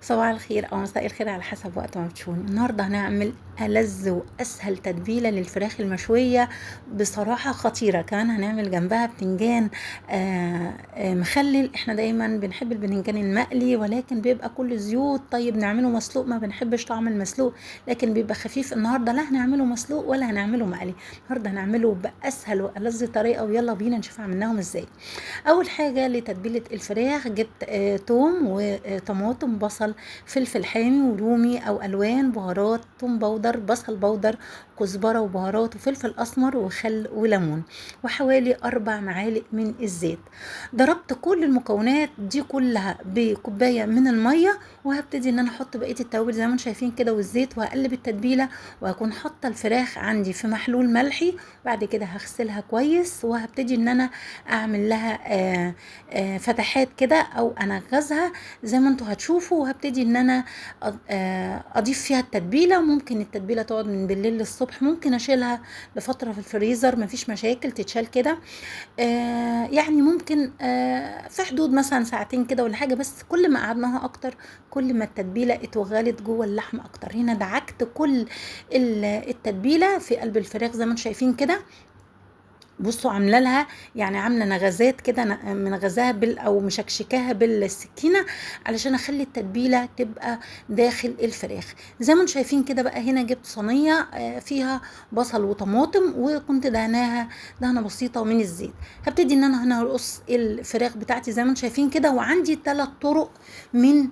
صباح الخير او مساء الخير على حسب وقت ما بتشوفوني. النهارده هنعمل ألذ واسهل تتبيله للفراخ المشويه، بصراحة خطيرة. كمان هنعمل جنبها بتنجان مخلل. احنا دايما بنحب البتنجان المقلي ولكن بيبقى كله زيوت، طيب نعمله مسلوق، ما بنحبش طعم المسلوق لكن بيبقى خفيف. النهارده لا هنعمله مسلوق ولا هنعمله مقلي، النهارده هنعمله باسهل والذ طريقه، ويلا بينا نشوف عملناهم ازاي. اول حاجة لتتبيله الفراخ جبت توم وطماطم، بصل، فلفل حامي ورومي او الوان، بهارات، توم powder، بصل powder، كزبره وبهارات، وفلفل اسمر وخل وليمون، وحوالي 4 معالق من الزيت. ضربت كل المكونات دي كلها بكوبايه من المية، وهبتدي ان انا احط بقية التوابل زي ما انتم شايفين كده والزيت، وهقلب التتبيله، وهكون حاطه الفراخ عندي في محلول ملحي. بعد كده هغسلها كويس، وهبتدي ان انا اعمل لها فتحات كده او انغزها زي ما انتم هتشوفوا، وهبتدي ان انا اضيف فيها التتبيله. ممكن التتبيله تقعد من بالليل للصبح، ممكن اشيلها لفترة في الفريزر مفيش مشاكل، تتشال كده يعني ممكن في حدود مثلا ساعتين كده ولا حاجة، بس كل ما قعدناها اكتر كل ما التتبيله اتوغلت جوه اللحم اكتر. هنا دعكت كل التتبيله في قلب الفراخ زي ما انتم شايفين كده. بصوا عامله لها يعني عامله نغزات كده، منغزاها او مشكشكاها بالسكينة علشان اخلي التتبيله تبقى داخل الفراخ زي ما انتم شايفين كده. بقى هنا جبت صينية فيها بصل وطماطم، وكنت دهناها دهنه بسيطة من الزيت. هبتدي ان انا هنا هرقص الفراخ بتاعتي زي ما انتم شايفين كده، وعندي 3 طرق من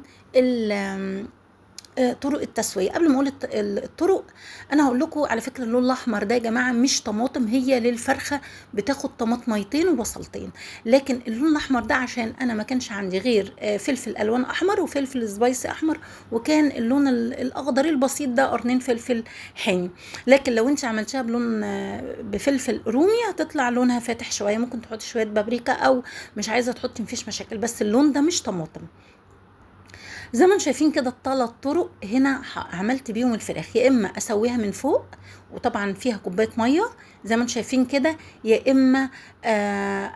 طرق التسوية. قبل ما اقول الطرق انا هقول لكم على فكرة اللون الاحمر ده يا جماعة مش طماطم، هي للفرخه بتاخد طماطميتين وبصلتين، لكن اللون الاحمر ده عشان انا ما كانش عندي غير فلفل الوان احمر وفلفل spicy احمر، وكان اللون الاخضر البسيط ده قرنين فلفل حامي. لكن لو انت عملتيها بلون بفلفل رومي هتطلع لونها فاتح شوية، ممكن تحطي شوية بابريكا او مش عايزه تحطي مفيش مشاكل، بس اللون ده مش طماطم. زي ما انتم شايفين كده ال3 طرق هنا عملت بيهم الفراخ، يا اما اسويها من فوق وطبعا فيها كوباية مية زي ما انتم شايفين كده، يا اما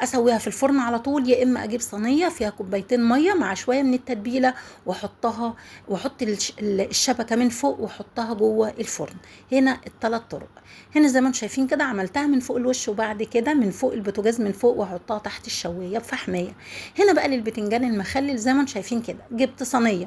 اسويها في الفرن على طول، يا اما اجيب صينية فيها كوبايتين مية مع شوية من التتبيله واحطها، واحط الشبكة من فوق واحطها جوه الفرن. هنا ال3 طرق. هنا زي ما انتم شايفين كده عملتها من فوق الوش، وبعد كده من فوق البوتاجاز من فوق، واحطها تحت الشوايه بفحميه. هنا بقى للبتنجان المخلل زي ما انتم شايفين كده، جبت صينية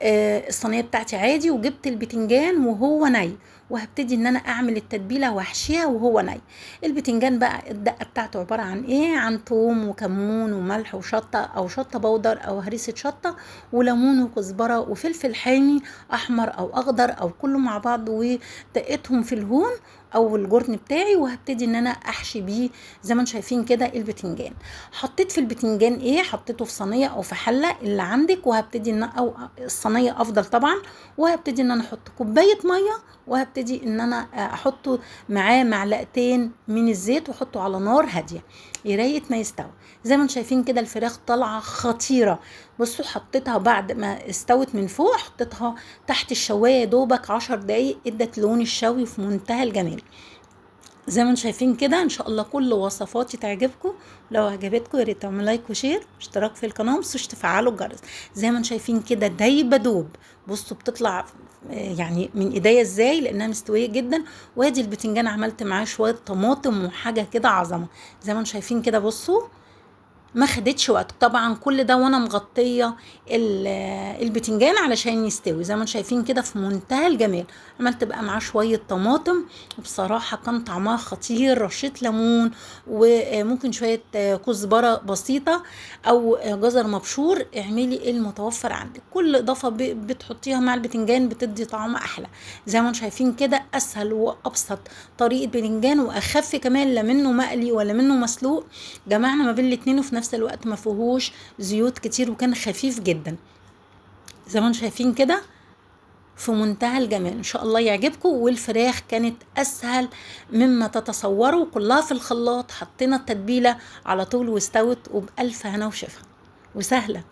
الصينية بتاعتي عادي، وجبت البتنجان وهو ني، وهبتدي ان انا اعمل التتبيله واحشيها وهو ني. البتنجان بقى الدقة بتاعته عبارة عن ايه؟ عن توم وكمون وملح وشطه او شطه بودر او هريسه شطه، وليمون وكزبره وفلفل حامي احمر او اخضر او كله مع بعض، ودقتهم في الهون او الجرن بتاعي، وهبتدي ان انا احشي بيه زي ما انتم شايفين كده البتنجان. حطيت في البتنجان ايه؟ حطيته في صينية او في حله اللي عندك، وهبتدي ان او الصينية افضل طبعا، وهبتدي ان انا احط كوباية مية، وهبتدي ان انا احطه معاه معلقتين من الزيت، واحطه على نار هادية يريت ما يستوي. زي ما انتم شايفين كده الفراخ طالعه خطيرة. بصوا حطيتها بعد ما استوت من فوق، حطيتها تحت الشوايه دوبك 10 دقايق، ادت لون الشوي في منتهى الجمال زي ما انتم شايفين كده. ان شاء الله كل وصفاتي تعجبكم، لو عجبتكم يا ريت تعملوا like و share واشتراك في القناة، ومتنسوش تفعلوا الجرس. زي ما انتم شايفين كده دايبه دوب، بصوا بتطلع يعني من ايديا ازاي لانها مستوية جدا. وادي البتنجان عملت معاه شوية طماطم وحاجه كده عظمه زي ما انتم شايفين كده. بصوا ما خدتش وقت طبعا، كل ده وانا مغطيه البتنجان علشان يستوي زي ما انتم شايفين كده في منتهى الجمال. عملت بقى معاه شوية طماطم، وبصراحة كان طعمها خطير. رشيت ليمون وممكن شوية كزبره بسيطة او جزر مبشور، اعملي المتوفر عندك. كل اضافه بتحطيها مع البتنجان بتدي طعم احلى زي ما انتم شايفين كده. اسهل وابسط طريقه بتنجان، واخف كمان، لا منه مقلي ولا منه مسلوق، جمعنا ما بين الاتنين وفي نفس الوقت ما فيهوش زيوت كتير، وكان خفيف جدا زي ما انتم شايفين كده في منتهى الجمال. ان شاء الله يعجبكم. والفراخ كانت اسهل مما تتصوروا، كلها في الخلاط، حطينا التتبيله على طول واستوت، وبالف هنا وشفا وسهلة.